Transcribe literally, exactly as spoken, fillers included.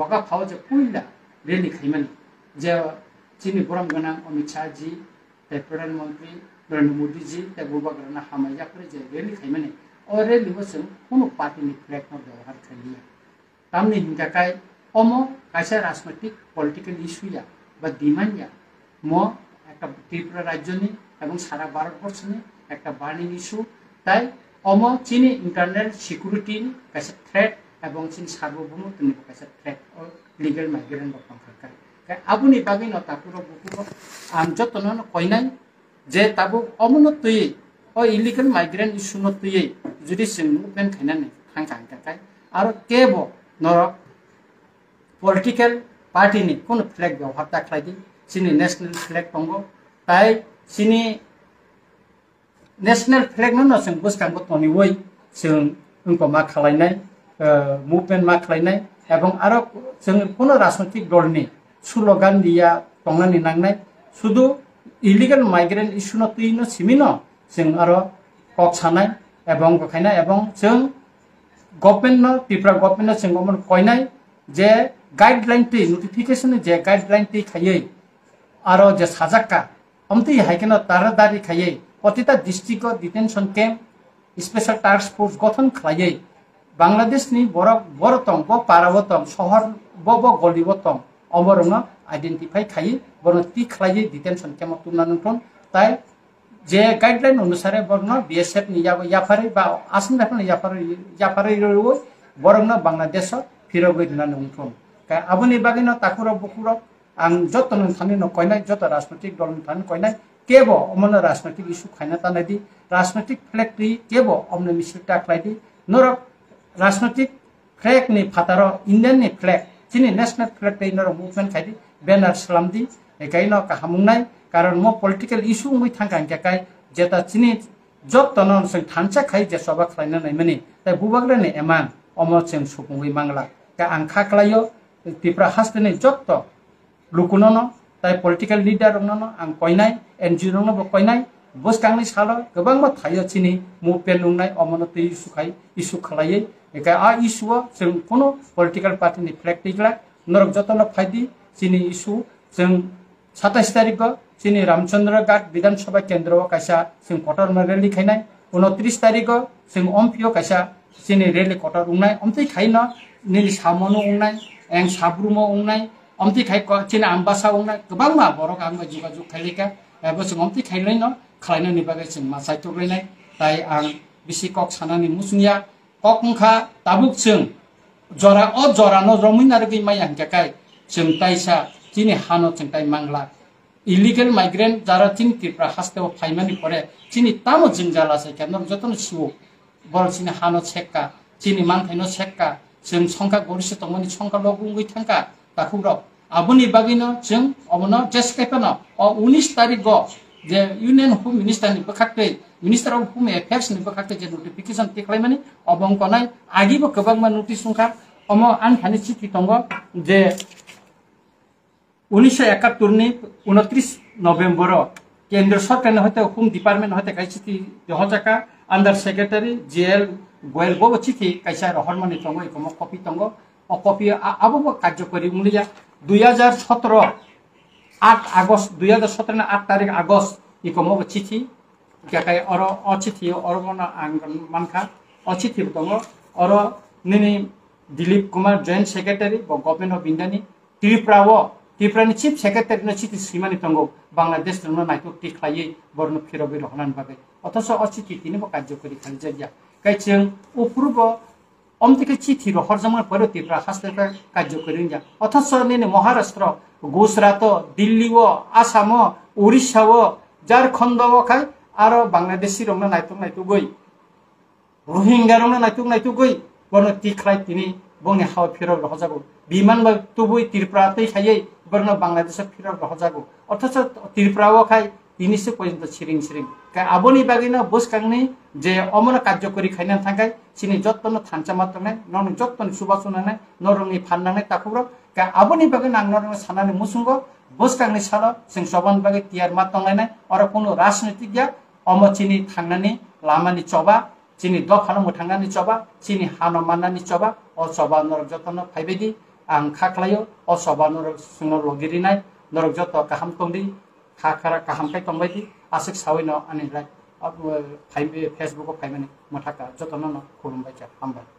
Aba phao je puila rally khaimani, je chini borom gwnang Amit Shah ji, tei Pradhan Mantri Narendra Modi ji, tei bubagrana hamai yaphre je rally khaimani, o rally o chwng kunu party ni flag no byabohar khailiya. Tamni hinkha kai omo kaisa rajnoitik political issue ya ba demand ya, mo ekta Tripura rajyoni ebong sara Bharat borshoni ekta burning issue, tai omo chini internal security ni kaisa threat ebong chini sarbobomo tini kaisa threat o legal migrant rok tongkha kai. Kai aboni bagwi no takhuk rok bukhuk rok ang jotono no koinai je tabuk omono twi o illegal migrant issue no twi judi chwng movement khainani thangkha hwnkha kai aro kebo norok political party ni kono flag byabohar ta khlai di, chini national flag tongo, tai chini national flag no no chwng bwskango toniwi chwng wngko ma khlainai, eh, movement ma khlainai, ebong aro chwng kono rajnoitik dol ni slogan diya tongnani nangnai, sudu illegal migrant issue no twi no simi no chwng aro kok sanai, ebong khainai, ebong chwng government no, Tripura government no chwng omo koinai je guideline twi, notification ni je guideline twi khaiwi aro je sajakka, omtwi hai kheno taradari khaiwi protita district o detention camp, special task force gothon khlaiwi Bangladesh ni borok boro tong, bo para o tong, sohor bo, bo goli o tong, oborokno identify khaiwi borokno twi khlaiwi detention camp o tubna nungthun, tai je guideline onusare borokno B S F ni yabo yapharwi ba Assam Rifle ni yapharwi, yapharwi rwwi borokno Bangladesh o phirogwi rwna nungthun. Ka aboni bagwino takhurok bukhurok ang joto ni thani no koinai, joto rajnoitik dol ni thani koinai, kebo omono rajnoitik issue khaina ta nai di, rajnoitik flag twi kebo omno misil ta khlai di, norok rajnoitik flag ni phataro Indian ni flag, chini national flag tei norok movement khai di, banner slam di, ekai no kaham wngnai, karon mo political issue wngwi thangkha hingkhe kai jeta chini joto no chwng thansa khai je choba khlaina naimani, tai bubagra ni eman omo chwng supungwi mangla. Ka ang kha klaio Tripura haste ni joto lukunono, tai political leader roknono ang koinai, N G O rokno bo koinai, bwskangni salo kwbangma thaio chini movement wngnai, omono twi issue khai, issue khlaiwi, eka a issue o chwng kuno political party ni flag twijla, norok jotono phaidi chini issue, chwng satais tarikgo chini Ramchandra Ghat Bidhan Sabha Kendro o kaisa chwng kotorma rally khainai, unotris tarikgo chwng Omphio kaisa chini rally kotor wngnai, omtwi khaino nini samono wngnai, eng sabrumo wngnai, omtwi khai ko-, chini Ambasa wngnai, kwbangma borok ang bai jogajog khailika, ebo chwng omtwi khailaino khlainani bagwi chwng ma chaitok lainai, tai ang bisi kok sanani muchungya, kok wngkha tabuk chwng jora o jorano romwi narwgwi maya hingkha kai chwng taisa chini hano chwng tai mangla. Illegal migrant jara chini Tripura haste o phaimani pore chini tamo jwngjal achaikha, norok jotono sio. Borok chini hano sekka, chini manthaino sekka, chwng songkha gorisyo tongmani songkha logo wngwi thangkha takhukrok. Aboni bagwino chwng omono jeskaiphano o unis tarikgo je Union Home Minister ni bwkhaktwi, Minister of Home Affairs ni bwkhaktwi je notification tikhlaimani, obo wngkha nai agibo kwbangma notice wngkha. Omo ani thani chithi tongo je unisho ekattor ni unotris November o Kendra Sorkar ni hoite Home Department hoite kaisa chithi rohorjaka under secretary J L Goel, bo chithi kaisa rohormani tongo, ikomo copy tongo. O copy a-, abo bo karjokori wngliya. Dui hajar sotoro aat August, dui hajar sotoro ni aat tarik August ikomo bo chithi. Hingkhe oro o chithi oro bono ang mankha, o chithi bo tongo, oro nini Dilip Kumar Joint Secretary bo Government of India ni, Tripura o, Tripura ni Chief Secretary no chithi swimani tongo, Bangladesh rokno naitok twi khlaiwi borokno phirogwi rohornani bagwi. Othocho o chithi tini bo karjokori khalijakya. Kai chwng uphuru bo omtwi khe chithi rohorjakmani pore Tripura haste khe karjokori wngya. Othocho nini Maharashtra o, Gujarat o, Delhi o, Assam o, Orissa o, Jharkhand o khai aro Bangladeshi rokno naitok naitogwi Rohingya rokno naituk naitugwi bono tikhlai tini bongni hao phirok rohorjago. Biman bai tubui Tripura twi khaiwi borno Bangladesh-o phirok rohorjago. Othocho Tripura-o khai tini se porjonto siring siring. Khe aboni bagwino bwskangni je omono karjokori khaina thangkhai chini jottono thansa ma tongnai, norok jottoni chubachu nangnai, norokni phan nangnai takhukrok. Khe aboni bagwino ang norokno sanani muchungo bwskangni salo chwng chobani bagwi tiyar ma tonglainai. Oro kunu rajnitik ya, omo chini thangnani lamani choba. Chini dophano mwthangnani choba, chini hano mannani choba, o choba norok jotono phaibaidi, Ang kha khlaio, o soba norok chwngno logi rinai, norok joto kaham tongdi, kha khara kaham khe tongbaidi, aswk sawino ani live, uh, phai-, Facebook o phaimani mwthaka jotono no khulumbai kha, hambai.